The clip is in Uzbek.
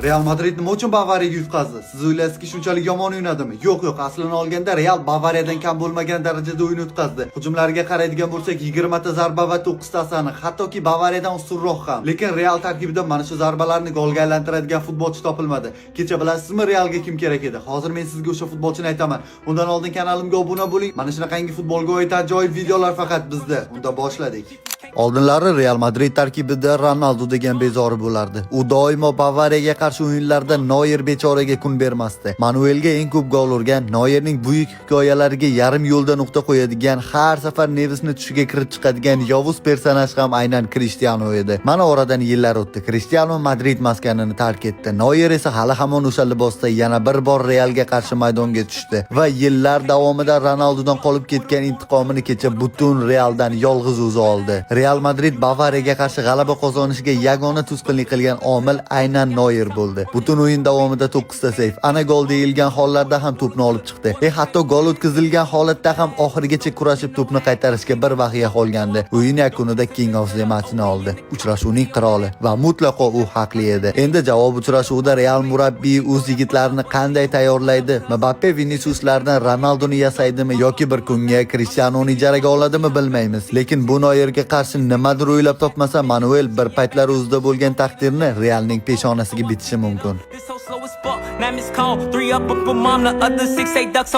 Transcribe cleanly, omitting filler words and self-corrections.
Real Madrid nima uchun Bavariyaga yutqazdi? Siz o'ylaysizki, shunchalik yomon o'ynadimi? Yo'q, yo'q, aslini olganda Real Bavariyadan kam bo'lmagan darajada o'yin o'tkazdi. Hujumlarga qaraydigan bo'lsak, 20 ta zarba va 9 tasi aniq, hattoki Bavariyadan ustunroq ham. Lekin Real tarkibida mana shu zarbalarni golga aylantiradigan futbolchi topilmadi. Kecha bilasizmi, Realga kim kerak edi? Hozir men sizga o'sha futbolchini aytaman. Undan oldin kanalimga obuna bo'ling. Mana shunaqangi futbolga oid ajoyib videolar faqat bizda. Unda boshladik. Oldinlari Real Madrid tarkibida Ronaldo degan bezori bo'lardi. U doimo Bavariyaga qarshi o'yinlarda Noyer bechoraga kun bermasdi. Manuelga eng ko'p gol urgan, Noyerning buyuk hikoyalariga yarim yo'lda nuqta qo'yadigan, har safar Nevesni tushiga kirib chiqadigan yovuz personaj ham aynan Cristiano edi. Mana oradan yillar o'tdi. Cristiano Madrid maskanini tark etdi. Noyer esa hali hamon o'sha libosda yana bir bor Realga qarshi maydonga tushdi va yillar davomida Ronaldodan qolib ketgan intiqomini kecha butun Realdan yolg'iz o'zi oldi. Real Madrid Bavariyaga qarshi g'alaba qozonishiga yagona to'sqinlik qilgan omil aynan Noyer bo'ldi. Butun o'yin davomida 9 ta seyf, ana gol deyilgan hollarda ham to'pni olib chiqdi. Hatto gol o'tkazilgan holatda ham oxirigacha kurashib to'pni qaytarishga bir vahya qolgandi. O'yin yakunida King of the Matchni oldi. Uchrashuvning qiroli va mutlaqo u haqli edi. Endi javob uchrashuvida Real murabbiyi o'z yigitlarini qanday tayyorlaydi? Mbappe, Viniciuslardan Ronaldoni yasaydimi yoki bir kunga Cristianoni ijaraga oladimi, bilmaymiz. Lekin bu Noyerga qarshi nimadir o'ylab topmasa, Manuel bir paytlar o'zida bo'lgan taqdirni Realning peshonasiga bitishi mumkin. This so slow as fuck. Nine missed call, three up, up a mom, the other 6, 8 ducks.